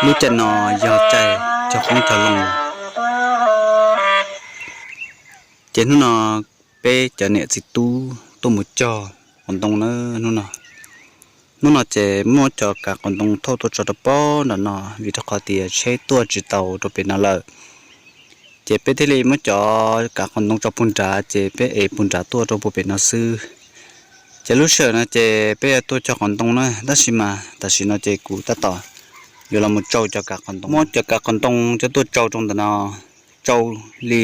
Lub caij no yog caij cog qoob cog loo, ces hnub no peb cov niam txiv tub tuaj mus cog qos ntoo na hnub no. Hnub no ces muab cov kav qos ntoo thauj tuaj tso rau pob nram no, vim rau qhov tias tsheb tuaj tsis tau rau pem no lawm. Ces peb thiaj li muab cov kav qos ntoo tso puag nrad, ces peb ev puag nrad tuaj rau puag pem no xwb. Ces lub sij hawm no ces peb yuav tuaj cog qos ntoo na, tab sis mas tam sim no ces kuv tab tom yuav los mus tsau cov kav qos ntoo. Muab cov kav qos ntoo coj tuaj tsau rau ntawm no, tsau li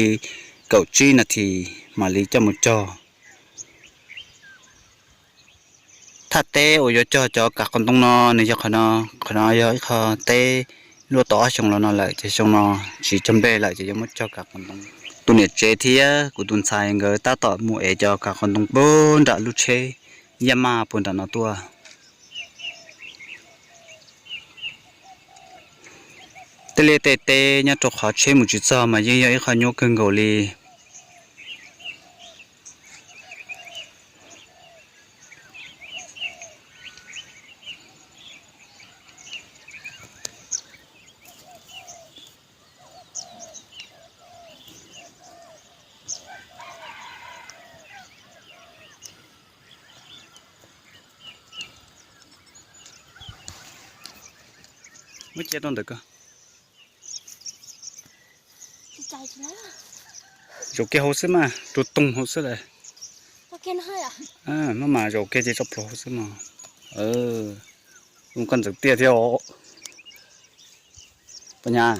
kaum tsib nas this mam li coj mus cog. Thaj teb uas yuav cog cov kav qos ntoo no nws yog qhov no, qhov no yog ib qho teb luaj tau ob xyoos los no lawm, ces xyoo no tsis cog nplej lawm ces yuav muab cog kav qos ntoo. Tus niam tsev thiab kuv tus ntxhais nkawd tab tom mus ev cov kav qos ntoo puag nram lub tsheb yaj maj puag nram no tuaj. Tej liaj tej teb nyob rau qhov tsheb mus tsis txog mas yeej yog ib qho nyuaj kawg nkaus li. Muab cia rau ntawm ko. Zaum kiag hauv xwb mas, rau toog hauv xwb lawm. Maj mam zaum kiag ces tso plhuav hauv xwb mas. Ua koj ntxeev tiaj thiab os. Puas nyab?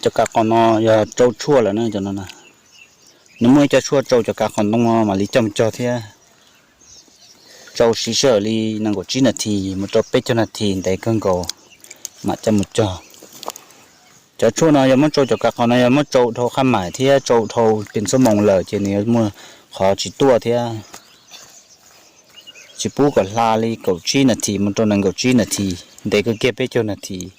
Cov kav qos no yog tsau tshuaj lawm na, cov no na. Nws muaj ib co tshuaj tsau cov kav qos ntoo no mam li coj mus cog thiab. Tsau siv sij hawm li nees nkaum tsib nas this mus rau peb caug nas this ntev kawg nkaus mam coj mus cog. Cov tshuaj no yog muab tsau cov kav qos no yog muab tsau dhau qhab maim thiab tsau dhau pes xuab moos lawm ces nws yuav muaj qhov tsis tuaj thiab. Tsis pub kom hla li kaum tsib nas this mus rau nees nkaum tsib nas this, ntev kawg kiag peb caug nas this.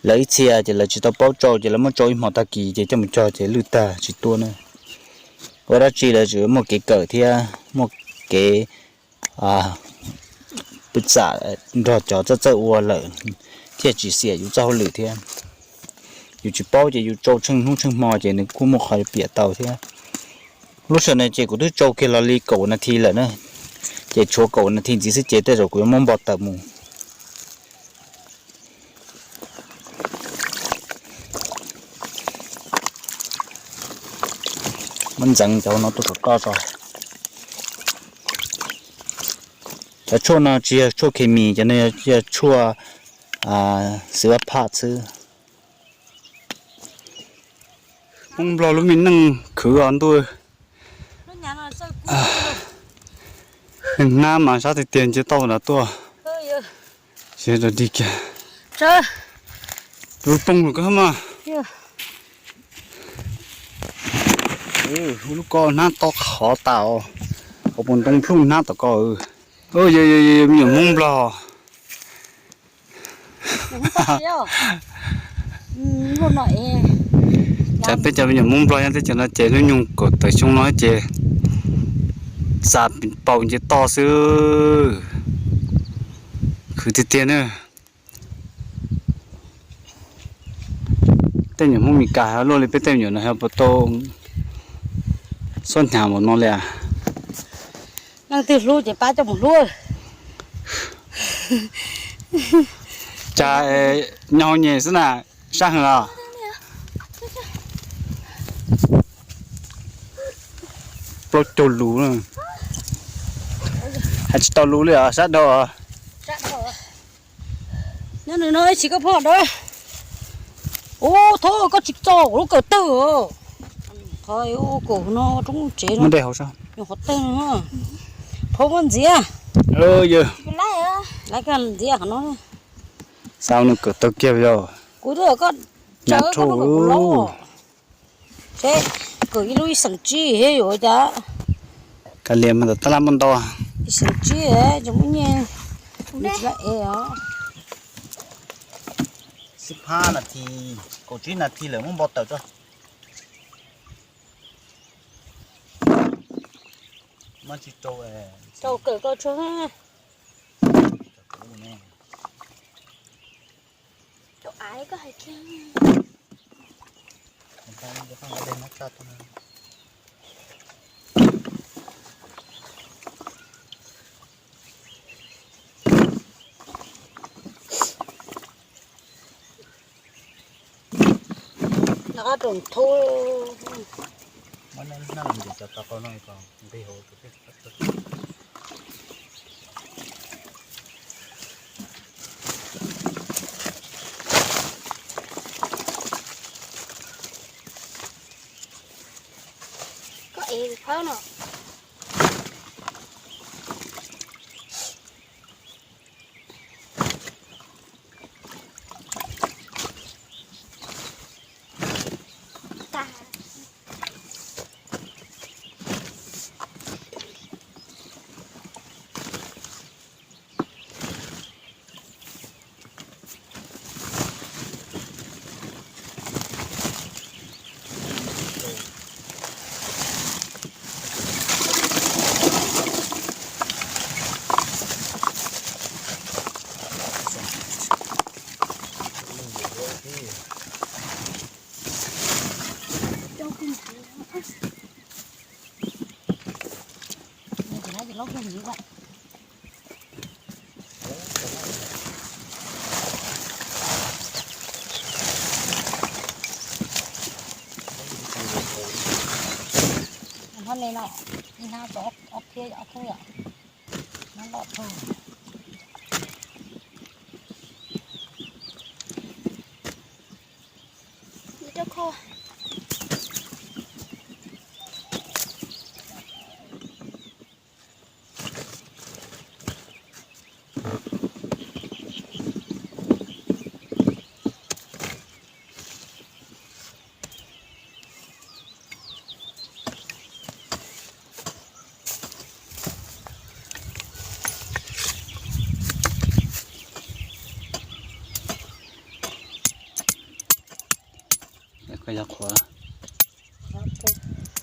Lawv ib txhia ces lawv tsis tau paub tsau ces lawv muab tsau ib hmo tag kis ces coj mus cog ces lwj tag tsis tuaj na. Ua dab tsi lawv tsuas muaj kev kawm thiab muaj kev pw txam nrog cov txawj txawj ua lawm thiaj tsis xiam yus txoj hauj lwm thiab. Yus tsis paub ces yus tsau tsheej hnub tsheej hmo ces nws kuj muaj qhov yuav piam tau thiab. Lub sij hawm no ces kuv twb tsau kiag los li kaum nas this lawm na, ces tshuav kaum nas this ntxiv xwb ces tej zaum kuv yuav muab npo tawm mus. Muab ntxeev cov no tuaj kom koj tso. Cov tshuaj no tsis yog tshuaj khes mis, cov no yog tshuaj xwm vaj phaj xwb. Hmoob Nplog lub me neej khwv os ntuj. Hnab mas sab tiag tiag nce toj nrad tuaj. Dig kiag. Lub poob lawm koj mas. Lub ko hnab to qhov tas os. Hauv paus ntoo plhuj hnab tom ko. Yog me nyuam Hmoob Nplog. Cas peb cov me nyuam Hmoob Nplog nyob teb chaws no ces hnub nyoog kaum tawm xyoo no ces xa paum nce toj xwb. Khwv tiag tiag na. Tej nyuam Hmoob Mes Kas luaj li peb tej me nyuam no ho puas tau xob hnyav npaum no li. Leej twg hlub ces pab coj mus hlub. Cas nyob hauv nyem xwb na, sab heev los? Plaub caug lus, hais tsis tau lus li os, sab dhau. Nyob nws no ib tsis koj phob da. Ub, thov koj tsis txo kuv lub kawm tawg. Qhov ub kaum no roob tsev no. Nyuam qhuav tawg no. Phob muab ntxiav. Laiv koj ntxiav qhov no. Xav nws kawm tawg kiag yog. Kuv twb koj tsaws koj lub kawm kuv los. Seb, kawm ib lub ib xeem tsib thiab yuav cas. Kav liam mas tab laj muaj ntau. Ib xeem tsib, tsis muaj nyiaj. Xib phab nas this, kaum tsib nas this lawm muab npo tawm tso. Rau kawm koj tsuag. Rau av koj hais kiag. Nqa rau thub. Muab nab los ntim cov tau qau no kom nqig hauv. Koj ev phawb no. Hov ne no, ib hnab tso ob phiab ob thoob yom, hnab loj dhau.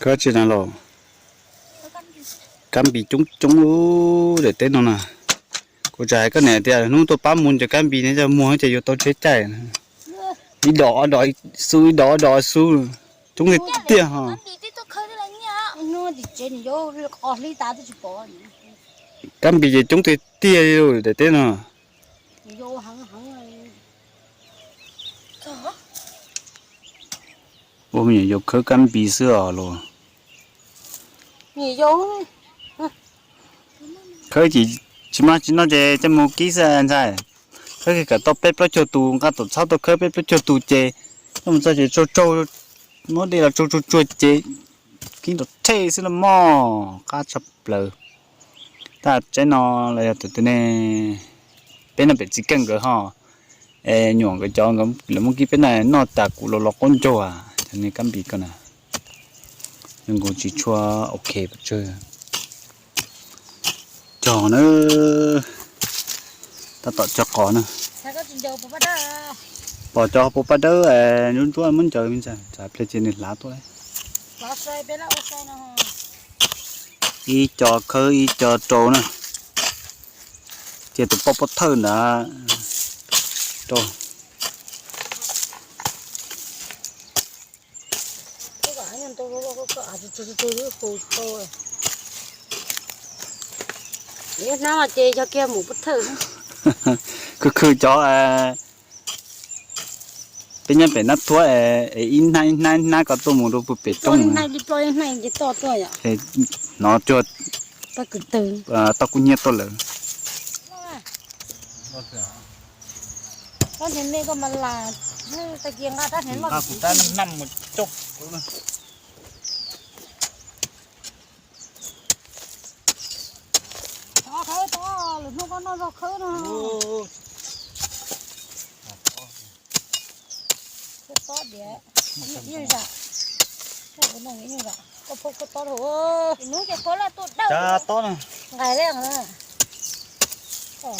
Koj tsis na los, kab npis coob coob daim teb no na. Kuv tsis hais koj niam tias hnub tuaj pab mus cov kab npis ne, cov muag ces yuav tau tsheb caij. Ib dos ob dos xub, ib dos ob dos xub, coob tiag tiag ho. Kab npis ces coob tiag tiag li daim teb no. Ua me nyuam yaus khawb kab npis xwb os los. Khawb ces tsis maj tsis noj ces coj mus kib xwb ntxhais. Khawb kom tau peb plaub caug tus, nqa tom txhab tuaj khawb peb plaub caug tus ces coj mus txog ces tsaug tsaug, muab dej los tsaug tsuag tsuag ces kib nrov rhe xwb los mog, qab tshaj plaws. Tab tsaib no los yog tus ne, peb noj pem txiv keej nkawd ho, es nyuam nkawd cov nkawd lawv muab kib peb na noj tas kuv los los qaub ncaug. Cov niag kab npis ko na, zoo nkaus tsis tshua ok pes tsawg. Cog na, tab tom cog qos na. Pom cov puas paj dawb ntsuab ntsuab muab ncaws me ntxhais, tsam pliag ces nws hlav tuaj. Ib co khawb ib co rau na, cia tus poj pov thawj ntawd rau. Hnab no ces yog kiag mus pov thawj. Khwv khwv cov peb nyob pem Nab Thuab es ib hnab ib hnab ib hnab ko tuaj mus rau pem roob. Hnov cuag toj kub hnyiab tuaj lawm. Khawb tau, lwm hnub koj noj zog khawb no. Khawb tob diam, ib zam. Koj phauj khawb tob rau. Hnub ces khawb laj tuaj dawb. Nqaij li. Khawb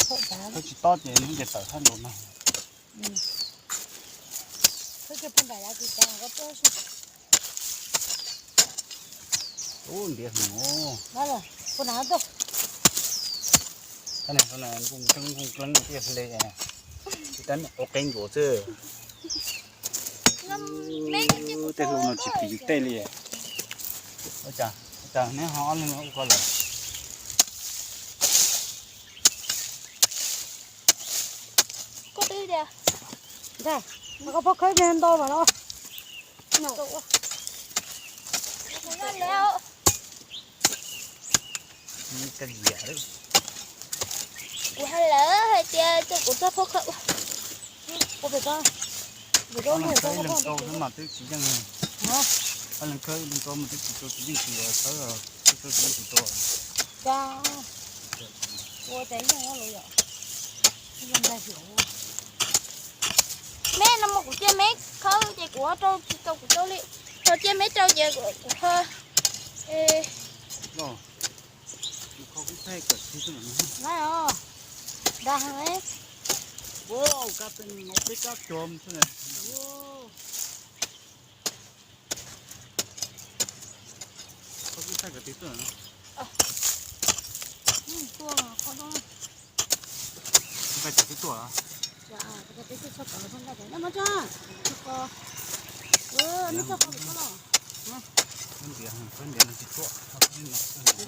tsis tob ces hnub ces tawm thab nkaus no. Khawb kiag puag nram yav tsis tas koj tuaj. Ub, ntiav hwv. Ua na, nkooj dleeb nkooj dleeb tiaj le, tsis tab ua qeeb ncuav xwb. Tej hlua no tsis phim yus tej li. Ua cas, ua cas neb ho ob leeg ua ko lawm? Koj twb tias, koj phob khawb me ntau mas no. Kuv hais lawm hais tias coj kuv txoj phob khawb ua. Ob leeg khawb ib leeg rau xwb mas twb tsis yeej. Ob leeg khawb ib leeg rau mas twb tsis tau tsis yeej tsis khawb, twb tsis yeej tsis tau. Ua cas yeej los yom. Meb no mas kuv cia meb khawb ces kuv rau tsis tau kuv rau li. Ho cia meb rau ces kuv ho. Dag heev. Peb kab cog xwb. Koj twb thaij kom twb tuaj. Koj thaij kom twb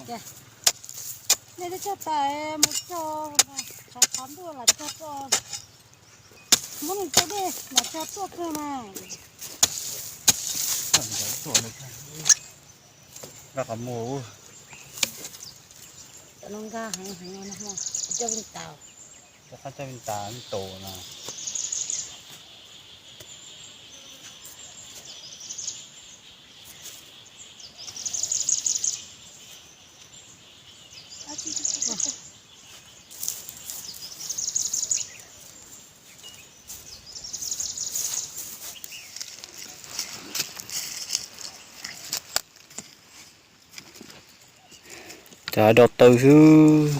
tuaj. Nej twb cog tais mus cog, tshav tshav ntuj lam cog tuaj. Muab nws cog dej lam cog tuaj kawg mas. Nkag qhov muag. Cov no nkag heev heev no, coj vij tas. Coj qab coj vij tas vij tus no. Cov dau taw xwb,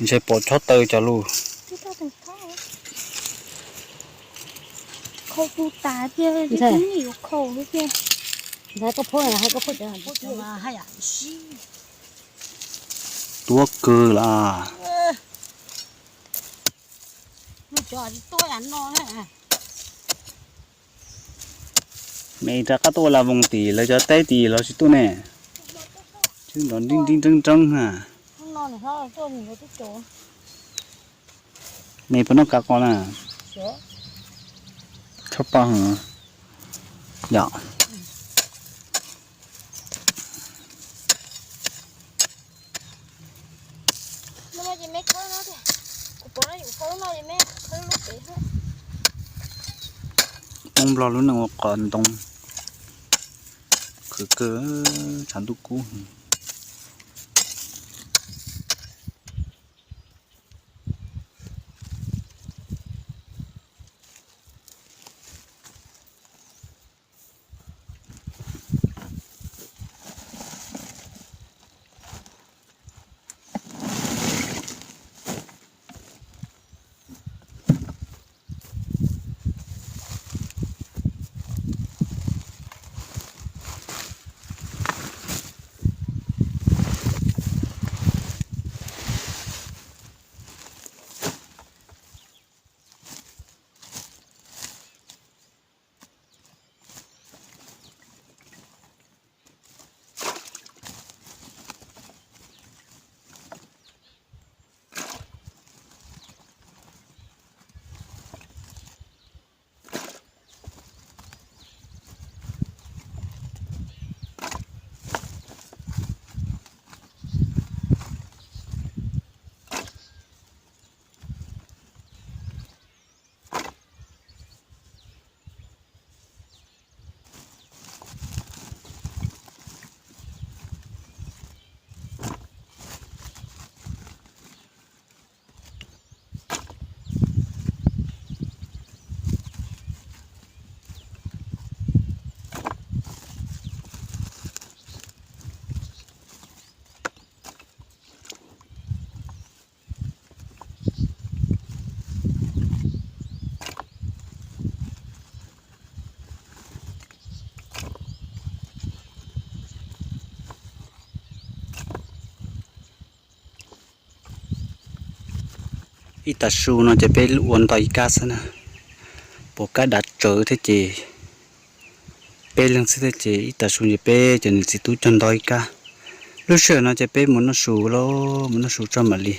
ntshe pom chob taw cov lus. Khaus tus tas tiag, yuav khaus tiag. Tuab kawg las. Me rov qab tuaj ua la voos tim lawv cov teb tim los tsis tuaj ne. Tswb nrov nrib nrib nreeb nreeb na. Me puas noj kav qos na? Tshaj pa heev yom. Poob Nplog lub neej ua qos ntoo, khwv kawg, tshav ntuj kub. Ib tag su no ces peb ua ntau ib kab xwb na, pom kab dav tsawv thiab ces peb leeg xwb thiab ces ib tag su ces peb cov niam txiv tub cog ntau ib kab. Lub sij hawm no ces peb mus noj su lauj, mus noj su tso mam li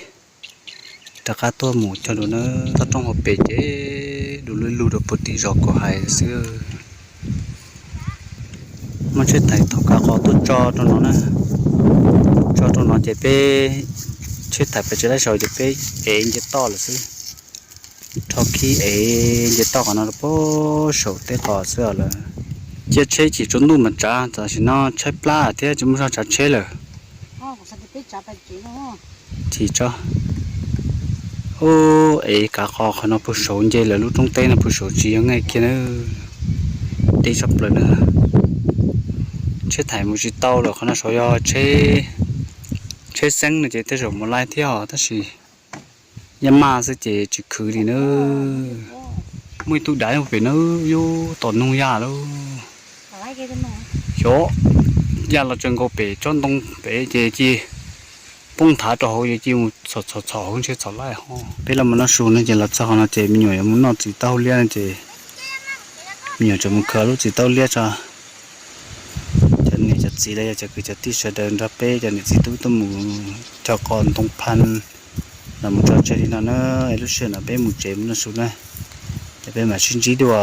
rov qab tuaj mus cog dua na. Toj roob hauv pes ces du lug lug rau puag tim zos kuv hais xwb. Muab tsheb thais thauj kav qos tuaj tso rau no na, tso rau no ces peb tsheb thais pes tsis laib saud ces peb ev nce toj lawm xwb. Rho khib ev nce toj qhov no rau puag saum teb qos xwb os lawm. Cia tsheb chim tsaus ntuj mas tsav, tam sim no tshaib plab thiab tsis muaj zog tsav tsheb lawm. Chim tso. Ub, ev kav qos qhov no puag saud nce lawm lub roob teb no puag saud tsis yog nqaij kiag na. Deb tshaj plaws na. Tsheb thais mus tsis tau lawm, qhov no saud yog tsheb xeeb no ces tej zaum mus laib thiab os tab sis yaj maj xwb ces tsis khwv li na. Muaj ib tug dav nyob pem na, yub tom noog yaj lauj. Xyov, yaj los tsaws nkaus pem tsob ntoo pem ces cia poob nthav rau hauv ces cia mus txhom txhom txhom hauv ntshe txhom laij ho. Peb los mus noj su no ces los txog qhov no ces me nyuam yuav mus noj txiv taub hau liab no ces me nyuam tseem mus khwv lub txiv taub hau liab tso. Cov niam cov txiv los yog cov kwv cov tij sawv daws nrog peb cov niam txiv tub tuaj mus cog qos ntoo phaj los mus tso tseg li no na. Lub sij hawm no peb mus tsev mus noj su na, ces peb mam sib ntsib dua.